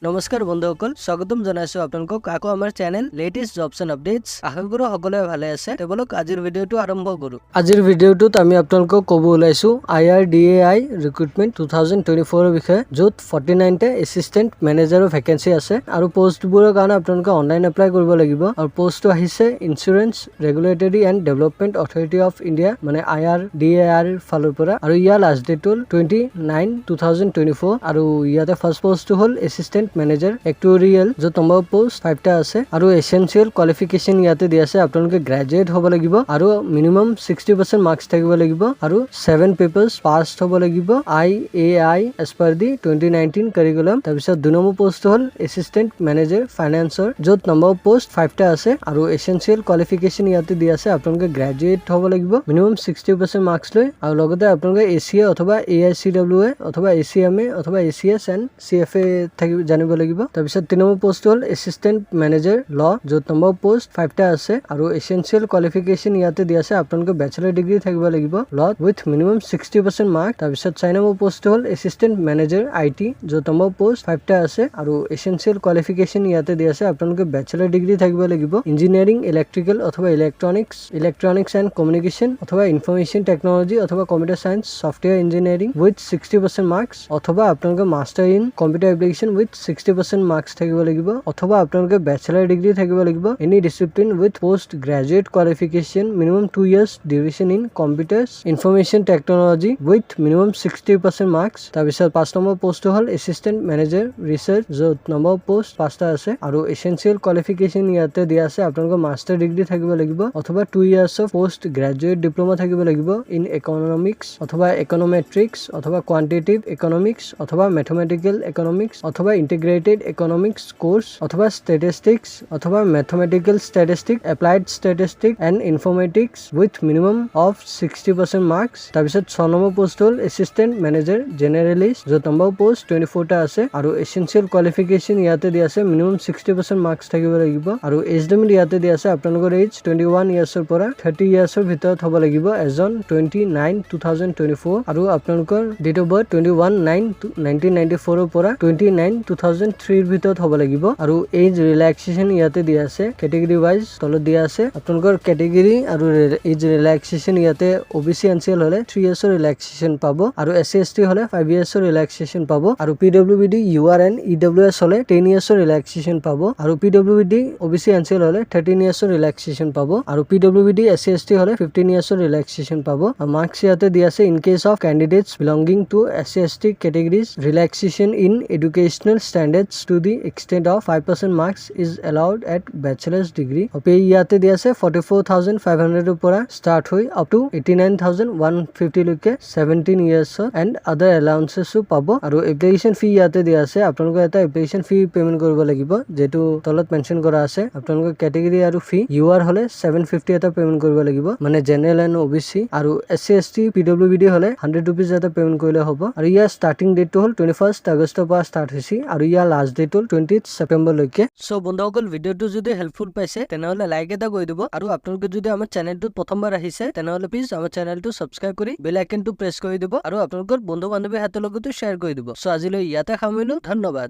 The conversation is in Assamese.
নমস্কাৰ বন্ধুসকল, স্বাগতম জনাইছো আপোনালোকক আকৌ আমাৰ channel latest jobs and updates. আশা কৰোঁ সকলোৱে ভালে আছে। তেওঁলোক আজিৰ ভিডিঅ'টো আৰম্ভ কৰোঁ। আজিৰ ভিডিঅ'টোত আমি আপোনালোকক ক'ব ওলাইছো আইআৰডিএআই ৰিক্ৰুটমেণ্ট 2024ৰ বিষয়ে, য'ত 49টা এছিষ্টেণ্ট মেনেজাৰৰ ভেকেঞ্চি আছে আৰু পষ্টবোৰৰ কাৰণে আপোনালোকে অনলাইন এপ্লাই কৰিব লাগিব। আৰু পষ্টটো আহিছে Insurance Regulatory and Development Authority of India, মানে আইআৰডিএআইৰ ফালৰ পৰা। আৰু ইয়াৰ লাষ্ট ডেট হ'ল 29, 2024। আৰু ইয়াতে ফাৰ্ষ্ট পষ্টটো হ'ল এছিষ্টেণ্ট মেনেজাৰ এক্টুৰিয়েল, য'ত নম্বৰ পষ্ট ফাইভটা আছে। আৰু এচেঞ্চিয়েল কোৱালিফিকেশ্যন ইয়াতে দিয়া আছে, আপোনালোকে গ্ৰেজুৱেট হ'ব লাগিব আৰু মিনিমাম 60% মাৰ্কছ থাকিব লাগিব আৰু ছেভেন পেপাৰ্ছ পাছ হ'ব লাগিব IAI as per the 2019 curriculum। তাৰপিছত দুই নম্বৰ পষ্টটো হ'ল এছিষ্টেণ্ট মেনেজাৰ ফাইনেন্সৰ, য'ত নম্বৰ পষ্ট ফাইভটা আছে। আৰু এচেঞ্চিয়েল কোৱালিফিকেশ্যন ইয়াতে দিয়া আছে, আপোনালোকে গ্ৰেজুৱেট হ'ব লাগিব মিনিমাম 60% মাৰ্কছ লৈ আৰু লগতে আপোনালোকে এ চি এ অথবা এআইচিডব্লিউ এ অথবা এচিএম এ অথবা এচিএছ এণ্ড চিএফএ থাকিব জানিব লাগিব। তাৰপিছত তিনি নম্বৰ পষ্ট হ'ল এছিষ্টেণ্ট মেনেজাৰ ল, য'ত নম্বৰ পষ্ট ফাইভটা আছে। আৰু এচেঞ্চিয়েল কোৱালিফিকেশ্যন ইয়াতে দিয়া আছে, আপোনালোকে বেচেলাৰ ডিগ্ৰী থাকিব লাগিব লত উইথ মিনিমাম 60% মাৰ্ক। তাৰপিছত চাৰি নম্বৰ পষ্টটো হ'ল এছিষ্টেণ্ট মেনেজাৰ IT, য'ত নম্বৰ পষ্ট ফাইভটা আছে। আৰু এচেঞ্চিয়েল কোৱালিফিকেশ্যন ইয়াতে দিয়া আছে, আপোনালোকে বেচেলাৰ ডিগ্ৰী থাকিব লাগিব ইঞ্জিনিয়াৰিং, ইলেক্ট্ৰিকেল অথবা ইলেক্ট্ৰনিক্স, ইলেক্ট্ৰনিক্স এণ্ড কমিউনিকেশ্যন অথবা ইনফৰমেশ্যন টেকনলজি অথবা computer science, software engineering with 60% marks, অথবা আপোনালোকে master in computer application with 60% marks থাকিব লাগিব, অথবা আপোনালোকে বেচেলাৰ ডিগ্ৰী থাকিব লাগিব any discipline with post graduate qualification, minimum 2 years duration in computers, information technology with minimum 60% marks। তাৰপিছত পাঁচ নম্বৰ পষ্টটো হ'ল এছিষ্টেণ্ট মেনেজাৰ ৰিচাৰ্চ, য'ত নম্বৰ পষ্ট পাঁচটা আছে। আৰু এচেঞ্চিয়েল কোৱালিফিকেশ্যন ইয়াতে দিয়া আছে, আপোনালোকৰ মাষ্টাৰ ডিগ্ৰী থাকিব লাগিব অথবা 2 years of post graduate diploma থাকিব লাগিব ইন ইকনমিক্স অথবা ইকনমেট্ৰিক্স অথবা কোৱান্টিটেটিভ ইকনমিক্স অথবা মেথমেটিকেল ইকনমিক্স অথবা ইণ্টিগ্ৰেটেড ইকনমিক্স কোৰ্চ অথবা ষ্টেটিষ্টিক্স অথবা mathematical statistic, applied statistic and informatics with minimum of 60% marks। তাৰপিছত ছয় নম্বৰ পষ্ট হ'ল এছিষ্টেণ্ট মেনেজাৰ জেনেৰেলিষ্ট, য'ত নম্বৰ পষ্ট 24টা আছে। আৰু এচেঞ্চিয়েল কোৱালিফিকেশ্যন ইয়াতে দিয়া আছে, মিনিমাম 60% মাৰ্কছ থাকিব লাগিব। আৰু এজ লিমিট ইয়াতে দিয়া আছে, আপোনালোকৰ এইজ 21 ইয়াৰ্ছৰ পৰা 30 ইয়াৰ্ছৰ ভিতৰত হ'ব লাগিব as on 29, 2024। আৰু আপোনালোকৰ date of birth 21/9/1994ৰ পৰা 29, 2003ৰ ভিতৰত হ'ব লাগিব। আৰু এইজ ৰিলেক্সেশ্যন ইয়াতে দিয়া আছে, কেটেগৰী ৱাইজ তলত দিয়া আছে। আপোনালোকৰ কেটেগৰী আৰু এইজ ৰিলেক্সেশ্যন ইয়াতে O' B C, N C L হ'লে 3 ইয়াৰ্ছৰ ৰিলেক্সেশ্যন পাব আৰু এছ চি, এছ টি হ'লে 5 ইয়াৰ্ছৰ ৰিলেক্সেশ্যন পাব। আৰু PWBD, UR and EWS হ'লে 10 ইয়াৰ্ছৰ ৰিলেক্সেশ্যন পাব আৰু PW B D, O' B C, N C L হ'লে 13 ইয়াৰ্ছৰ ৰিলেক্সেশ্যন পাব আৰু PW B D, S C, S T হ'লে 15 ইয়াৰ্ছৰ ৰিলেক্সেশ্যন পাব। মাৰ্কছ ইয়াতে দিয়া আছে, in case of candidates belonging to SC, ST categories, relaxation in educational standards to the extent of 5% marks is allowed at bachelor's degree। Pay ইয়াতে দিয়া আছে, 44,500ৰ পৰা ষ্টাৰ্ট হৈ আপ টু 89,150লৈকে 17 ইয়াৰ্ছৰ এণ্ড আদাৰ এলাউন্সেছো পাব। আৰু এপ্লিকেশ্যন ফি ইয়াতে দিয়া আছে, আপোনালোকে এটা এপ্লিকেশ্যন ফি পে'মেণ্ট কৰিব লাগিব, যিটো তলত মেনশ্যন কৰা আছে। আপোনালোকৰ কেটেগৰী আৰু ফি, ইউ আৰ হ'লে 750 এটা পে'মেণ্ট কৰিব লাগিব, মানে general and O' B C. আৰু S C, S T, PW B D হ'লে 100 ৰুপিজ এটা পে'মেণ্ট কৰিলে হ'ব। আৰু ইয়াৰ ষ্টাৰ্টিং ডেটটো হ'ল 21 আগষ্টৰ পৰা ষ্টাৰ্ট হৈছে আৰু ইয়াৰ লাষ্ট ডেট হ'ল 20 ছেপ্টেম্বৰলৈকে। চ' বন্ধুসকল, ভিডিঅ'টো যদি হেল্পফুল পাইছে, তেনেহ'লে লাইক এটা কৰি দিব। আৰু আপোনালোকে যদি আমাৰ চেনেলটোত প্ৰথমবাৰ আহিছে, তেনেহ'লে প্লিজ আমাৰ চেনেলটো ছাবস্ক্ৰাইব কৰি বেল আইকনটো প্ৰেছ কৰি দিব আৰু আপোনালোকৰ বন্ধু বান্ধৱীৰ হাতৰ লগতো শ্বেয়াৰ কৰি দিব। চ' আজিলৈ ইয়াতে সামৰিলো। ধন্যবাদ।